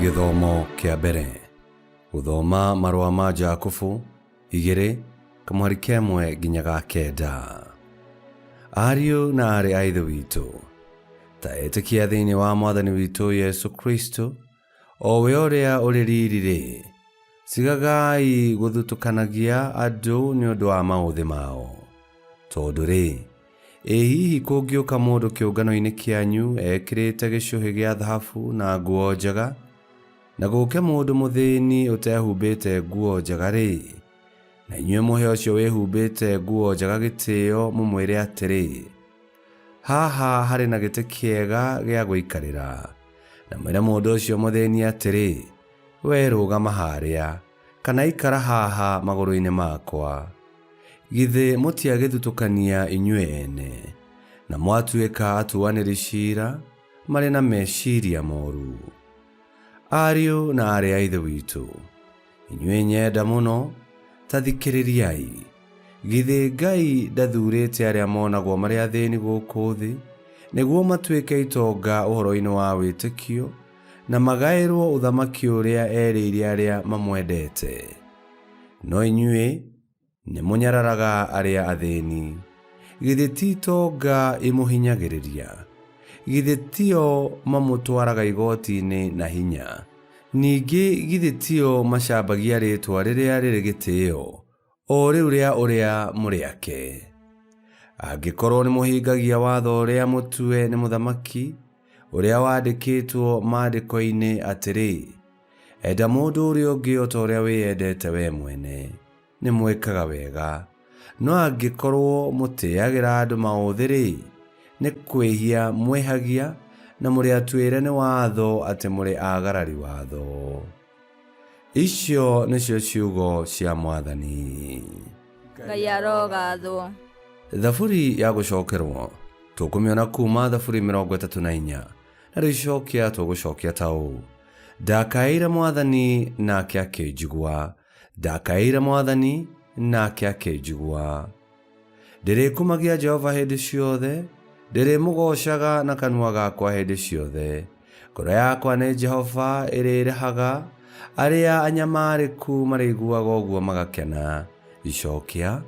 Gĩthomo kĩa mbere. Gũthoma marũa ma Jakubu igĩrĩ kamũhari kemwe nginya ga kenda. Ariũ na aarĩ a Ithe witũ, ta etĩkia thĩinĩ wa Mwathani witũ Yesu Kristo, o we ũrĩa ũrĩ riri-rĩ, tigagai gũthutũkanagia andũ nĩ ũndũ wa maũthĩ mao. Tondũ-rĩ, ĩ hihi kũngĩũka mũndũ kĩũngano-inĩ kĩanyu ekĩrĩte gĩcũhĩ gĩa thahabu na nguo njega, na gũũke mũndũ mũthĩni ũtehumbĩte nguo njega-rĩ, na inyuĩ mũhe ũcio wĩhumbĩte nguo njega gĩtĩo mũmwĩre atĩrĩ, Haha harĩ na gĩtĩ kĩega gĩa gũikarĩra, na mwĩre mũndũ ũcio mũthĩni atĩrĩ, Wee rũgama harĩa, kana ikara haha magũrũ-inĩ makwa. Githĩ mũtiagĩthutũkania inyuĩ ene, na mwatuĩka atuanĩri ciira marĩ na meciria moru? Ariũ na aarĩ a Ithe witũ, inyuĩ nyenda mũno, ta thikĩrĩriai. Githĩ Ngai ndathuurĩte arĩa monagwo marĩ athĩni gũkũ thĩ, nĩguo matuĩke itonga ũhoro-inĩ wa wĩtĩkio, na magaĩrũo ũthamaki ũrĩa erĩire arĩa mamwendete? No inyuĩ nĩ mũnyararaga arĩa athĩni. Githĩ ti itonga imũhinyagĩrĩria? Githĩ tio mamũtwaraga igooti-inĩ na hinya? Ningĩ githĩ tio macambagia rĩĩtwa rĩrĩa rĩrĩ gĩtĩo, o rĩu rĩa ũrĩa mũrĩ ake? Angĩkorũo nĩ mũhingagia watho ũrĩa mũtue nĩ mũthamaki, ũrĩa wandĩkĩtwo Maandĩko-inĩ atĩrĩ, Enda mũndũ ũrĩa ũngĩ o ta ũrĩa wĩyendete wee mwene, nĩ mwĩkaga wega. No angĩkorũo mũtĩagĩra andũ maũthĩ-rĩ, nĩ kwĩhia mwĩhagia na mũrĩ atuĩre nĩ watho atĩ mũrĩ aagarari watho. Icio nĩcio ciugo cia Mwathani. Ngai arogathwo. Thaburi ya gũcokerwo tũkũmĩona kuma Thaburi 34 na rĩu icokia tũgũcokia ta ũũ: Ndakaĩire Mwathani nake akĩnjigua, ndakaĩire Mwathani nake akĩnjigua. Ndĩrĩkumagia Jehova hĩndĩ ciothe, ndĩrĩmũgoocaga na kanua gakwa hĩndĩ ciothe. Ngoro yakwa nĩ Jehova ĩrĩrĩhaga, arĩa anyamarĩku marĩiguaga ũguo magakena. Icokia,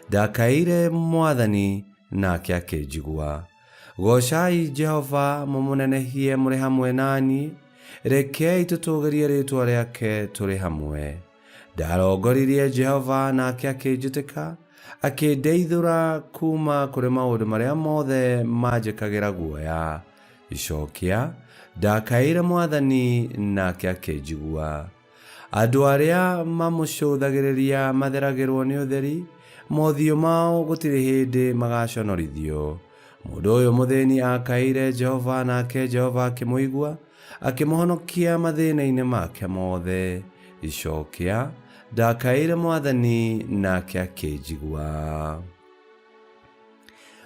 ndakaĩire Mwathani nake akĩnjigua. Goocai Jehova, mũmũnenehie mũrĩ hamwe na niĩ, rekei tũtũũgĩrie rĩĩtwa rĩake tũrĩ hamwe. Ndarongoririe Jehova nake akĩnjĩtĩka, akĩndeithũra kuuma kũrĩ maũndũ marĩa mothe manjĩkagĩra guoya. Icokia, ndakaĩire Mwathani nake akĩnjigua. Andũ arĩa mamũcũthagĩrĩria matheragĩrwo nĩ ũtheri, mothiũ mao gũtirĩ hĩndĩ magaconorithio. Mũndũ ũyũ mũthĩni aakaĩire Jehova, nake Jehova akĩmũigua, akĩmũhonokia mathĩna-inĩ make mothe. Icokia, ndakaĩire Mwathani, nake akĩnjigua.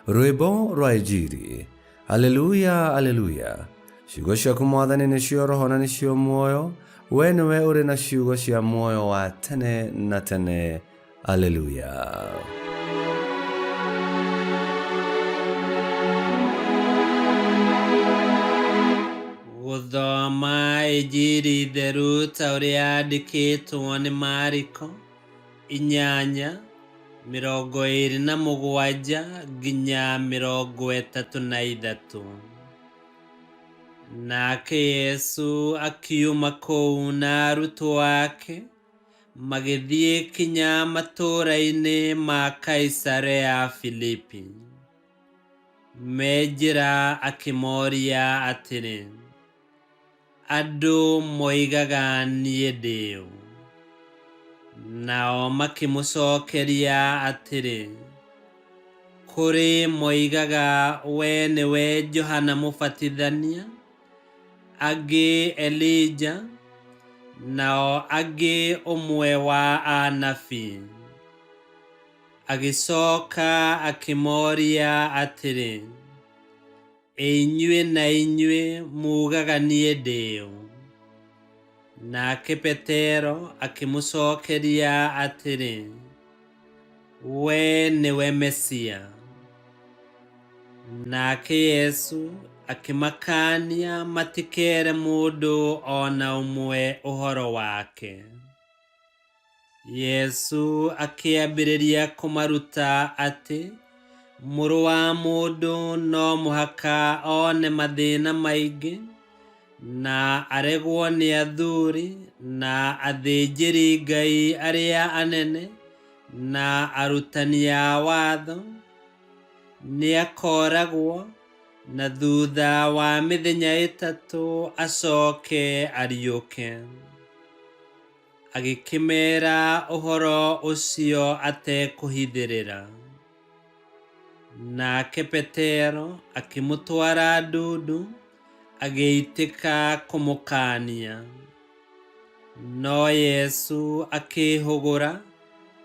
Rwĩmbo rwa Injiri. Aleluya, aleluya. Ciugo ciaku Mwathani nĩcio roho na nĩcio muoyo, we nĩwe ũrĩ na ciugo cia muoyo wa tene na tene. Aleluya. Gũthoma Injiri theru ta ũrĩa yandĩkĩtwo nĩ Mariko 8:27 nginya 33. Nake Yesu akiuma kũu na arutwo ake magĩthiĩ kinya matũũra-inĩ ma Kaisarea Filipi. Me njĩra akĩmoria atĩrĩ, Andũ moigaga niĩ ndĩ ũ? Nao makĩmũcokeria atĩrĩ, Kũrĩ moigaga wee nĩwe Johana Mũbatithania, angĩ Elija, nao angĩ ũmwe wa anabii. Agĩcoka akĩmoria atĩrĩ, Ĩ inyuĩ na inyuĩ muugaga niĩ ndĩ ũ? Nake Petero akĩmũcokeria atĩrĩ, Wee nĩwe Mesia. Nake Yesu Akĩmakaania matikeere mũndũ o na ũmwe ũhoro wake. Yesu akĩambĩrĩria kũmaruta atĩ Mũrũ wa Mũndũ no mũhaka one mathĩna maingĩ, na aregwo nĩ athuri na athĩnjĩri-Ngai arĩa anene na arutani a watho, nĩakooragwo, na thutha wa mĩthenya 3 acoke ariũke. Agĩkĩmeera ũhoro ũcio atekũhithĩrĩra. Nake Petero akĩmũtwara ndundu, agĩitĩka kũmũkaania. No Yesu akĩĩhũgũra,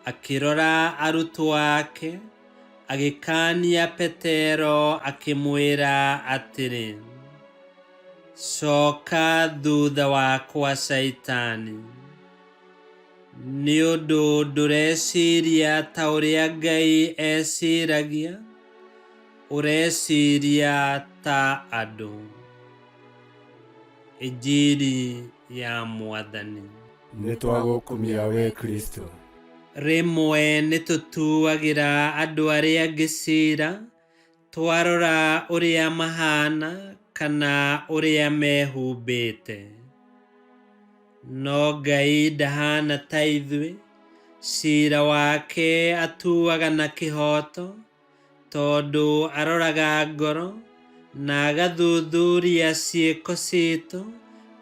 akĩrora arutwo ake, agĩkaania Petero akĩmwĩra atĩrĩ, Coka thutha wakwa Shaitani, nĩ ũndũ ndũreciria ta ũrĩa Ngai eciragia, ũreciria ta andũ. Injiri ya Mwathani. Nĩ twagũkumia we Kristo. Rĩmwe nĩ tũtuagĩra andũ arĩa angĩ ciira twarora ũrĩa mahana kana ũrĩa mehumbĩte. No Ngai ndahana ta ithuĩ, ciira wake atuaga na kĩhooto, tondũ aroraga ngoro na agathuthuria ciĩko ciitũ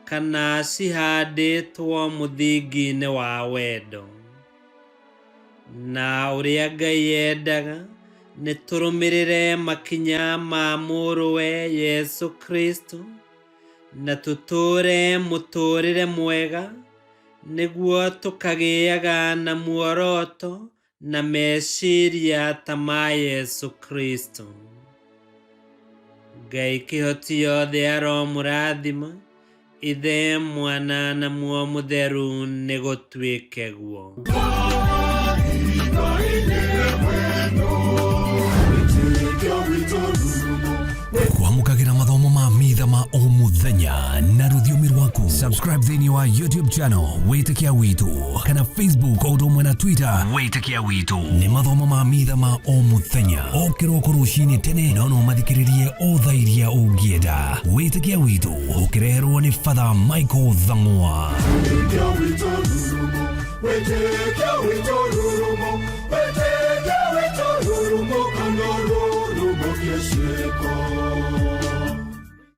kana cihandĩtwo mũthingi-inĩ wa wendo. Na ũrĩa Ngai endaga nĩ tũrũmĩrĩre makinya ma Mũrũwe Yesu Kristo, na tũtũũre mũtũũrĩre mwega, nĩguo tũkagĩaga na muoroto na meciria ta ma Yesu Kristo. Ngai kĩhoti yothe aromũrathima, Ithe, Mwana na Muoyo Mũtheru, nĩ gũtuĩke guo. Kwamũkagĩra mathomo ma mitha ma o mũthenya na rũthiomi rwaku. Subscribe thĩinĩ wa YouTube channel Wĩtĩkia Witũ kana Facebook o ũndũ ũmwe na Twitter Wĩtĩkia Witũ. Nĩ mathomo ma mitha ma o mũthenya o kĩroko rũcinĩ tene, no no mathikĩrĩrie o thaa iria ũngĩenda. Wĩtĩkia Witũ ũkĩreherwo nĩ Father Michael Thang'wa. Wĩtĩkia witũ rurumo, wĩtĩkia witũ rurumo, wĩtĩkia witũ rurumo, kana rurumo kĩciko.